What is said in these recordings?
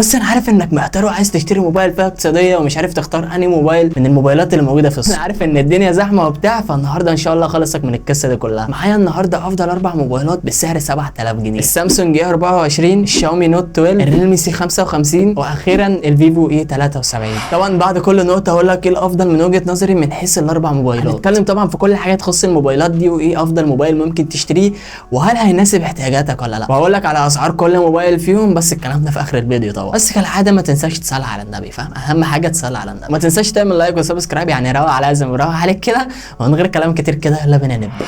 بس انا عارف انك محتار وعايز تشتري موبايل فئة اقتصادية ومش عارف تختار انهي موبايل من الموبايلات اللي موجودة في السوق. انا عارف ان الدنيا زحمة وبتاع، فالنهارده ان شاء الله خلصك من القصة دي كلها. معايا النهارده افضل اربع موبايلات بسعر 7000 جنيه: السامسونج A24، الشاومي Note 12، الريلمي C55، واخيرا الفيفو A73. طبعا بعد كل نقطة هقول لك ايه الافضل من وجهه نظري من حيث الاربع موبايلات. هنتكلم طبعا في كل حاجة تخص الموبايلات دي، وايه افضل موبايل ممكن تشتريه، وهل هيناسب احتياجاتك ولا لا، وهقول لك على اسعار كل موبايل فيهم، بس الكلام ده في اخر الفيديو طبعا. بس كالعادة ما تنساش تصلي على النبي، فاهم؟ اهم حاجة تصلي على النبي. ما تنساش تعمل like و subscribe، يعني روق على لازم روق عليك كده. ومن غير كلام كتير كده يلا بينا نبدا.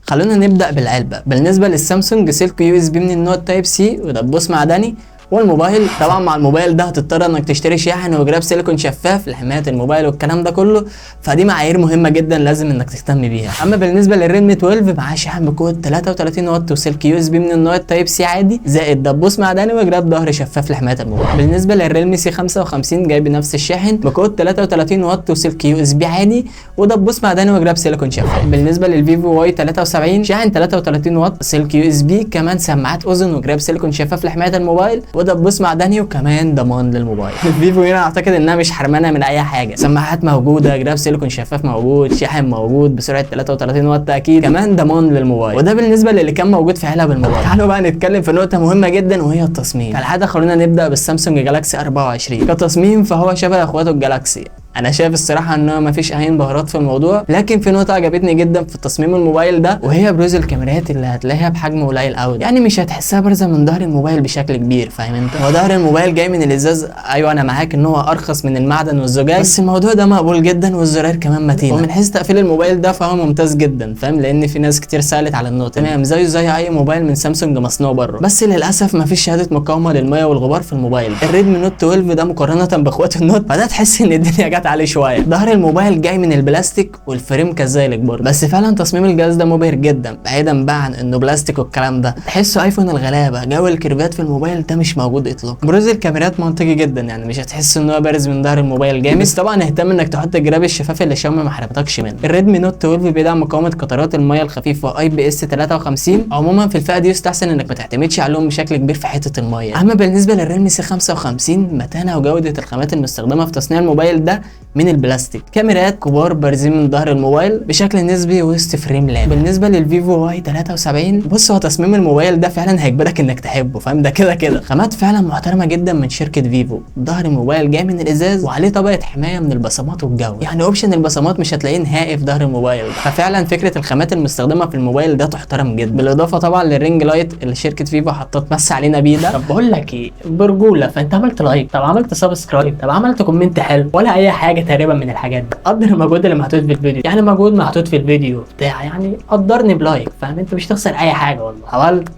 خلونا نبدا بالعلبه. بالنسبة للسامسونج، سلك USB من النوع Type C ودبوس معدني والموبايل. طبعا مع الموبايل ده هتضطر انك تشتري شاحن وجراب سيليكون شفاف لحماية الموبايل والكلام ده كله، فدي معايير مهمة جدا لازم انك تهتم بيها. اما بالنسبة للريدمي 12، معاه شاحن بقوة 33 واط وسلك USB من النوع Type C عادي زائد دبوس معدني وجراب ظهر شفاف لحماية الموبايل. بالنسبة للريلمي C55، جاي بنفس الشاحن بقوة 33 واط وسلك USB عادي ودبوس معدني وجراب سيليكون شفاف. بالنسبة للفيفو Y73، شاحن 33 واط، سلك USB، كمان سماعات اذن وجراب سيليكون شفاف لحماية الموبايل ودبوس معدني وكمان ضمان للموبايل. الفيفو هنا اعتقد انها مش حرمانه من اي حاجه: سماعات موجوده، جراب سيليكون شفاف موجود، شاحن موجود بسرعة 33 واط اكيد، كمان ضمان للموبايل. وده بالنسبة للي كان موجود في علب الموبايل. تعالوا بقى نتكلم في نقطة مهمة جدا وهي التصميم. كالعادة خلونا نبدا بالسامسونج جالاكسي 24. كتصميم فهو شبه اخواته الجالاكسي. انا شايف الصراحة ان مفيش اي انبهارات في الموضوع، لكن في نقطة عجبتني جدا في تصميم الموبايل ده، وهي بروز الكاميرات اللي هتلاقيها بحجم قليل قوي، يعني مش هتحسها بارزة من ظهر الموبايل بشكل كبير، فاهم انت؟ هو ظهر الموبايل جاي من الازاز، ايوه انا معاك ان هو ارخص من المعدن والزجاج، بس الموضوع ده مقبول جدا، والزراير كمان متينة. ومن حيث تقفيل الموبايل ده فهو ممتاز جدا، فاهم؟ لان في ناس كتير سالت على النقطة. تمام، زيه زي اي موبايل من سامسونج مصنوع بره، بس للاسف مفيش شهادة مقاومة للمية والغبار في الموبايل. الريدمي Note 12 ده مقارنة باخواته ال Note فده تحس ان الدنيا جت عليه شوية. ظهر الموبايل جاي من البلاستيك وال frame كذلك برضه، بس فعلا تصميم الجهاز ده مبهر جدا، بعيدا بقى عن انه بلاستيك والكلام ده، تحسه ايفون الغلابة. جو الكيرفات في الموبايل ده مش موجود اطلاقا. بروز الكاميرات منطقي جدا، يعني مش هتحس ان هو بارز من ظهر الموبايل جامد، بس طبعا اهتم انك تحط الجراب الشفاف اللي شاومي ما حرمتكش منه. الريدمي Note 12 بيدعم مقاومة قطرات المية الخفيفة IPS 53. عموما في الفئة دي يستحسن انك ما تعتمدش عليهم بشكل كبير في حتة المية. اما بالنسبة للريلمي C55، متانه وجوده الخامات المستخدمة في تصنيع الموبايل ده من البلاستيك، كاميرات كبار بارزين من ظهر الموبايل بشكل نسبي وسط frame لامع. بالنسبة للفيفو Y73، بص هو تصميم الموبايل ده فعلا هيجبرك انك تحبه، فاهم؟ ده كده كده خامات فعلا محترمه جدا من شركة فيفو. ظهر الموبايل جاي من الازاز وعليه طبقه حماية من البصمات والجو، يعني option البصمات مش هتلاقيه نهائي في ظهر الموبايل ده. ففعلا فكرة الخامات المستخدمة في الموبايل ده تحترم جدا، بالاضافة طبعا لل ring light اللي شركة فيفو حطت مس علينا بيه ده. طب بقول لك ايه برجوله، فانت عملت like، طب عملت subscribe، طب عملت comment حلو، ولا اي حاجة تقريبا من الحاجات دي؟ قدر المجهود اللي محطوط في الفيديو، يعني مجهود محطوط في الفيديو بتاع، يعني قدرني ب like، فاهم؟ انت مش تخسر اي حاجة والله. عملت؟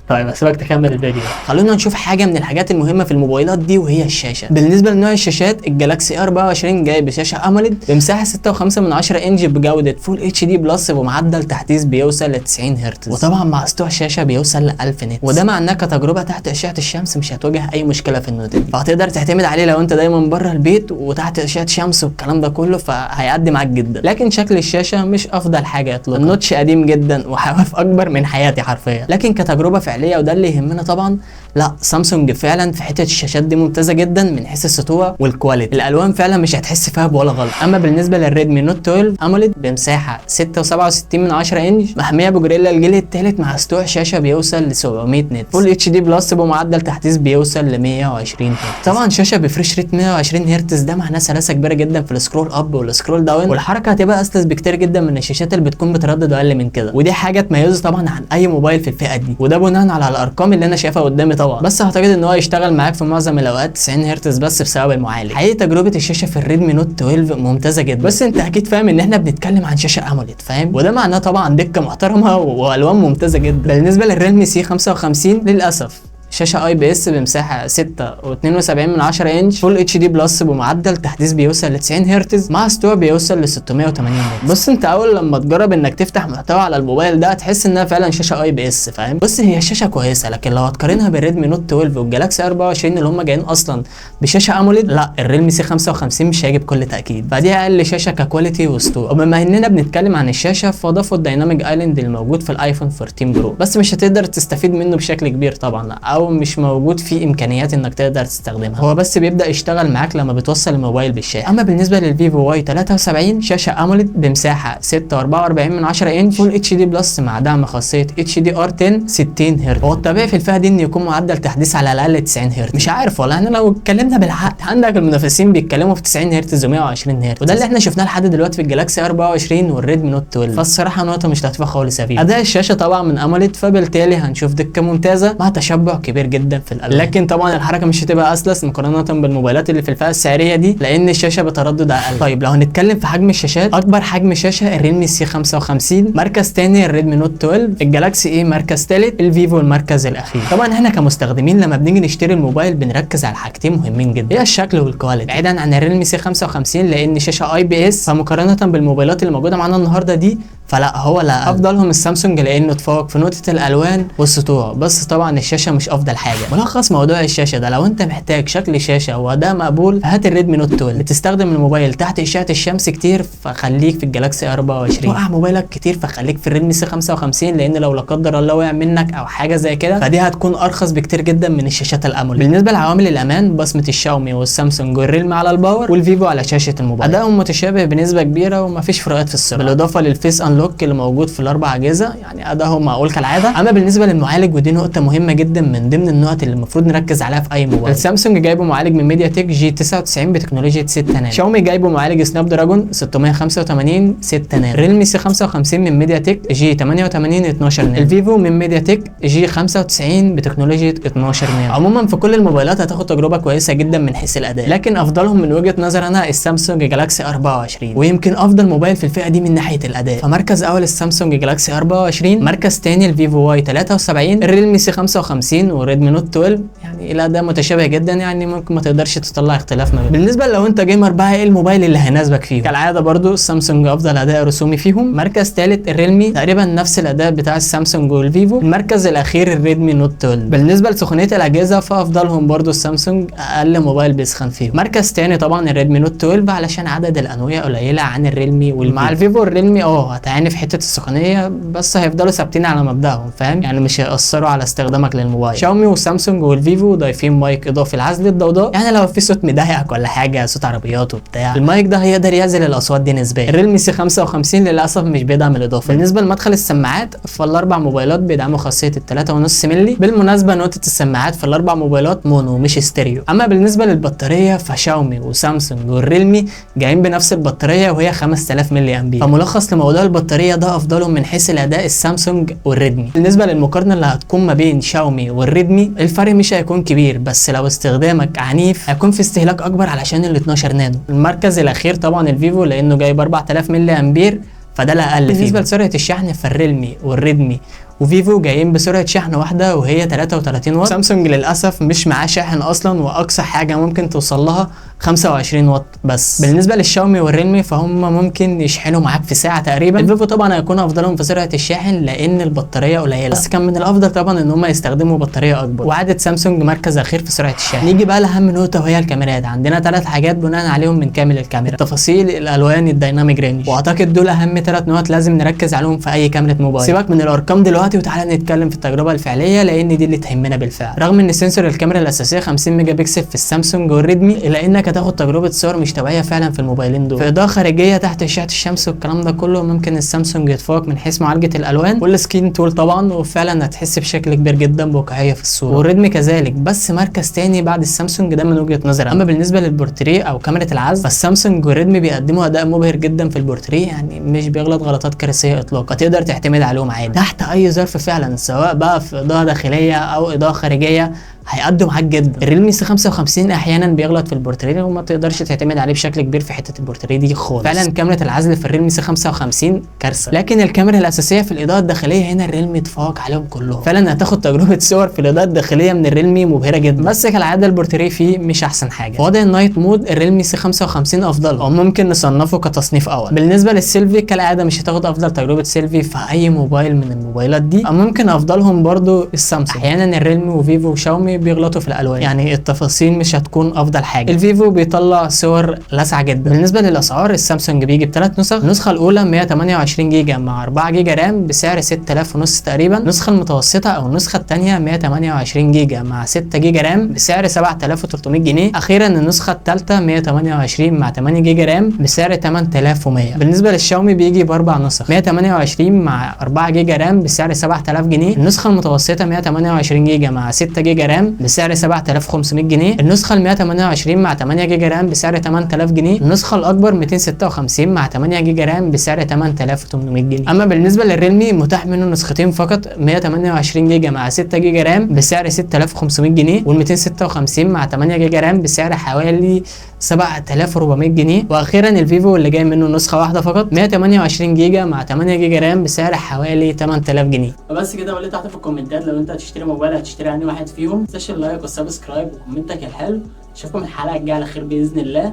طيب اسيبك تكمل الفيديو. خلونا نشوف حاجة من الحاجات المهمة في الموبايلات دي وهي الشاشة. بالنسبة لنوع الشاشات، الجالاكسي 24 جاي بشاشة AMOLED بمساحة 6.5 من 10 انش بجوده Full HD Plus بمعدل تحديث بيوصل ل 90 هرتز، وطبعا مع سطوع شاشة بيوصل ل 1000 nit، وده معناه كتجربة تحت اشعه الشمس مش هتواجه اي مشكلة في النقطة دي، فهتقدر تعتمد عليه لو انت دايما بره البيت وتحت اشعه شمس والكلام ده كله، فهيعدي معاك جدا. لكن شكل الشاشة مش افضل حاجة اطلاقا، ال notch قديم جدا وحواف اكبر من حياتي حرفيا. لكن كتجربة فعليه وده اللي يهمنا طبعا، لا سامسونج فعلا في حتة الشاشات دي ممتازة جدا من حيث السطوع وال quality، الالوان فعلا مش هتحس فيها بولا غلط. اما بالنسبة للريدمي Note 12، AMOLED بمساحة 6.67 من 10 انش محمية بجوريلا الجيل الثالث مع سطوع شاشة بيوصل ل 700 nit، Full HD Plus بمعدل تحديث بيوصل ل 120 هرتز. طبعا شاشة ب refresh rate 120 هرتز ده معناه سلاسة كبيرة جدا في ال scroll up وال scroll down، والحركة هتبقى اسلس بكتير جدا من الشاشات اللي بتكون بتردد اقل من كده، ودي حاجة تميزه طبعا عن اي موبايل في الفئة دي، وده بناء على الارقام اللي انا شايفها قدامي طبعا. بس اعتقد ان هو يشتغل معاك في معظم الاوقات 90 هرتز بس بسبب المعالج. حقيقة تجربه الشاشة في الريدمي Note 12 ممتازة جدا، بس انت اكيد فاهم ان احنا بنتكلم عن شاشة AMOLED، فاهم؟ وده معناه طبعا دقه محترمه والوان ممتازة جدا. بالنسبة للريلمي C55، للاسف شاشة IPS بمساحة 6.72 انش full HD plus بمعدل تحديث بيوصل ل 90 هرتز مع سطوع بيوصل ل 680 nit. بص انت اول لما تجرب انك تفتح محتوى على الموبايل ده هتحس انها فعلا شاشة IPS، فاهم؟ بص هي الشاشة كويسة، لكن لو هتقارنها بال Redmi Note 12 وال Galaxy 24 اللي هم جايين اصلا بشاشة AMOLED، لا ال Realme C55 مش هيجي بكل تاكيد، فدي اقل شاشة ك quality وسطوع. وبما اننا بنتكلم عن الشاشة فاضافوا ال Dynamic Island الموجود في ال iPhone 14 Pro، بس مش هتقدر تستفيد منه بشكل كبير طبعا، او مش موجود فيه امكانيات انك تقدر تستخدمها، هو بس بيبدا يشتغل معاك لما بتوصل الموبايل بالشاحن. اما بالنسبة لل Vivo Y73 شاشة AMOLED بمساحة 6.44 انش full HD plus مع دعم خاصية HDR 10 60 هرتز. هو الطبيعي في الفئة دي ان يكون معدل تحديث على الاقل 90 هرتز، مش عارف والله. احنا لو اتكلمنا بالعقل عندك المنافسين بيتكلموا في 90 هرتز و120 هرتز، وده اللي احنا شفناه لحد دلوقتي في ال Galaxy 24 وال Redmi Note 12، فالصراحه نقطة مش لطيفة خالص يا فيفو. اداء الشاشة طبعا من AMOLED، فبالتالي هنشوف دقه ممتازة مع تشبع كبير جدا في الالوان، لكن طبعا الحركة مش هتبقى اسلس مقارنة بالموبايلات اللي في الفئة السعرية دي لان الشاشة بتردد اقل. طيب لو هنتكلم في حجم الشاشات، اكبر حجم شاشة ال Realme C55، مركز تاني ال Redmi Note 12، ال Galaxy A مركز ثالث، ال Vivo المركز الاخير. طبعا احنا كمستخدمين لما بنيجي نشتري الموبايل بنركز على حاجتين مهمين جدا، هي الشكل وال quality. بعيدا عن ال Realme C55 لان شاشة IPS، فمقارنه بالموبايلات اللي موجودة معانا النهارده دي فلا هو لا افضلهم السامسونج لانه اتفوق في نقطة الالوان والسطوع، بس طبعا الشاشة مش افضل حاجة. ملخص موضوع الشاشة ده، لو انت محتاج شكل شاشة واداء مقبول فهات ال Redmi Note 12. بتستخدم الموبايل تحت اشعه الشمس كتير فخليك في ال Galaxy 24. وقع موبايلك كتير فخليك في ال Realme C55، لان لو لا قدر الله وقع منك او حاجة زي كده فدي هتكون ارخص بكتير جدا من الشاشات ال AMOLED. بالنسبة لعوامل الامان، بصمة الشاومي والسامسونج وال Realme على ال power وال Vivo على شاشة الموبايل، ادائهم متشابه بنسبة كبيرة ومفيش فروقات في السرعة، بالاضافة لل face unlock اللي موجود في الاربع اجهزة، يعني ادائهم معقول كالعادة. اما بالنسبة للمعالج، ودي نقطة مهمة جدا من ضمن النقط اللي المفروض نركز عليها في اي موبايل. السامسونج جايبه معالج من MediaTek G99 بتكنولوجيا 6 نانو، شاومي جايبه معالج Snapdragon 685 6 نانو، Realme C55 من MediaTek G88 12 نانو، ال Vivo من MediaTek G95 بتكنولوجيا 12 نانو. عموما في كل الموبايلات هتاخد تجربه كويسة جدا من حيث الاداء، لكن افضلهم من وجهه نظر انا ال Samsung Galaxy 24، ويمكن افضل موبايل في الفئة دي من ناحية الاداء. فمركز اول ال Samsung Galaxy 24، مركز تاني ال Vivo Y73، ال Realme C55 وال Redmi Note 12، يعني الاداء متشابه جدا، يعني ممكن ما تقدرش تطلع اختلاف ما بينهم. بالنسبة لو انت gamer بقى، ايه الموبايل اللي هيناسبك فيه؟ كالعادة برضو السامسونج افضل اداء رسومي فيهم، مركز ثالث ال Realme، تقريبا نفس الاداء بتاع السامسونج وال Vivo، المركز الاخير ال Redmi Note 12. بالنسبة لسخونيه الاجهزة فافضلهم برضو السامسونج، اقل موبايل بيسخن فيهم. مركز تاني طبعا ال Redmi Note 12 علشان عدد الانويه قليله عن ال Realme وال Vivo. مع ال Vivo وال Realme هتعاني في حتة السخونيه، بس هيفضلوا ثابتين على مبدأهم، فاهم؟ يعني مش هيأثروا على استخدامك للموبايل. شاومي وسامسونج وال Vivo ضايفين مايك اضافي لعزل الضوضاء، يعني لو في صوت مضايقك ولا حاجة، صوت عربيات وبتاع، المايك ده هيقدر يعزل الاصوات دي نسبيا. ال Realme C55 للاسف مش بيدعم الاضافة. بالنسبة لمدخل السماعات فالاربع موبايلات بيدعموا خاصية ال 3.5 مللي. بالمناسبة نقطة السماعات في الاربع موبايلات mono مش ستيريو. اما بالنسبة للبطاريه فشاومي وسامسونج وال Realme جايين بنفس البطارية وهي 5000 ملي امبير. فملخص لموضوع البطارية ده، افضلهم من حيث الاداء السامسونج وال Redmi. بالنسبة للمقارنه اللي هتكون ما بين شاومي وال Redmi، الفرق مش هيكون كبير، بس لو استخدامك عنيف هيكون في استهلاك اكبر علشان ال 12 نانو. المركز الاخير طبعا ال Vivo لانه جايب 4000 ملي امبير، فده الاقل. بالنسبة لسرعه الشحن فال Realme وال Redmi و Vivo جايين بسرعة شحن واحدة وهي 33 واط. سامسونج للاسف مش معاه شاحن اصلا، واقصى حاجة ممكن توصل لها 25 واط بس. بالنسبة للشاومي وال Realme فهم ممكن يشحنوا معاك في ساعة تقريبا. ال Vivo طبعا هيكون افضلهم في سرعة الشاحن لان البطارية قليله، بس كان من الافضل طبعا ان هم يستخدموا بطارية اكبر. وعادة سامسونج مركز اخير في سرعة الشاحن. نيجي بقى لاهم نقطة وهي الكاميرات. عندنا 3 حاجات بناء عليهم من كامل الكاميرا: التفاصيل، الالوان، ال dynamic range. واعتقد دول اهم 3 نقط لازم نركز عليهم في اي كاميرا موبايل. سيبك من الارقام دلوقتي وتعالى نتكلم في التجربة الفعلية لان دي اللي تهمنا بالفعل. رغم ان sensor الكاميرا الاساسية 50 ميجا بكسل في السامسونج وال Redmi، الا انك هتاخد تجربه صور مش طبيعية فعلا في الموبايلين دول. في اضاءه خارجية تحت اشعه الشمس والكلام ده كله، ممكن السامسونج يتفوق من حيث معالجة الالوان وال skin tone طبعا، وفعلا هتحس بشكل كبير جدا بواقعية في الصورة. وال Redmi كذلك، بس مركز تاني بعد السامسونج ده من وجهه نظري. اما بالنسبة للبورتريه او كاميرا العزل، فالسامسونج وال Redmi بيقدموا اداء مبهر جدا في البورتريه، يعني مش بيغلط غلطات كارثية اطلاقا، تقدر تعتمد عليهم عادي تحت اي ظرف فعلا، سواء بقى في اضاءه داخلية او اضاءه خارجية. هيقدم معاك جدا. الريلمي سي 55 احيانا بيغلط في البورتريه وما تقدرش تعتمد عليه بشكل كبير في حتة البورتريه دي خالص. فعلا كاميرا العزل في الريلمي سي 55 كارثة، لكن الكاميرا الاساسية في الاضاءة الداخلية هنا الريلمي اتفوق عليهم كلهم. فعلا هتاخد تجربه صور في الاضاءة الداخلية من الريلمي مبهرة جدا، بس كالعادة البورتريه فيه مش احسن حاجة. في وضع ال night mode الريلمي سي 55 افضل، او ممكن نصنفه كتصنيف اول. بالنسبة للسيلفي كالعادة مش هتاخد افضل تجربه سيلفي في اي موبايل من الموبايلات دي، او ممكن افضلهم برضو السامسونج. احيانا الريلمي وفيفو وشاومي بيغلطوا في الالوان، يعني التفاصيل مش هتكون افضل حاجة. الفيفو بيطلع صور لاسعه جدا. بالنسبة للاسعار السامسونج بيجي بثلاث نسخ، النسخة الاولى 128 جيجا مع 4 جيجا RAM بسعر 6000 ونص تقريبا، النسخة المتوسطة او النسخة الثانية 128 جيجا مع 6 جيجا RAM بسعر 7300 جنيه، اخيرا النسخة الثالثة 128 مع 8 جيجا RAM بسعر 8100. بالنسبة للشاومي بيجي باربع نسخ، 128 مع 4 جيجا RAM بسعر 7000 جنيه، النسخة المتوسطة 128 جيجا مع 6 جيجا RAM بسعر 7500 جنيه، النسخة ال 128 مع 8 جيجا RAM بسعر 8000 جنيه، النسخة الاكبر 256 مع 8 جيجا RAM بسعر 8800 جنيه. اما بالنسبة للريلمي متاح منه نسختين فقط، 128 جيجا مع 6 جيجا RAM بسعر 6500 جنيه، وال 256 مع 8 جيجا RAM بسعر حوالي 7400 جنيه، واخيرا الفيفو اللي جاي منه نسخه واحدة فقط 128 جيجا مع 8 جيجا RAM بسعر حوالي 8000 جنيه. فبس كده، قول لي تحت في الكومنتات لو انت هتشتري موبايل هتشتري انهي واحد فيهم. متنساش ال like وال subscribe وكومنتك الحلو. اشوفكم الحلقة الجاية على خير باذن الله.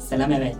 سلام يا man.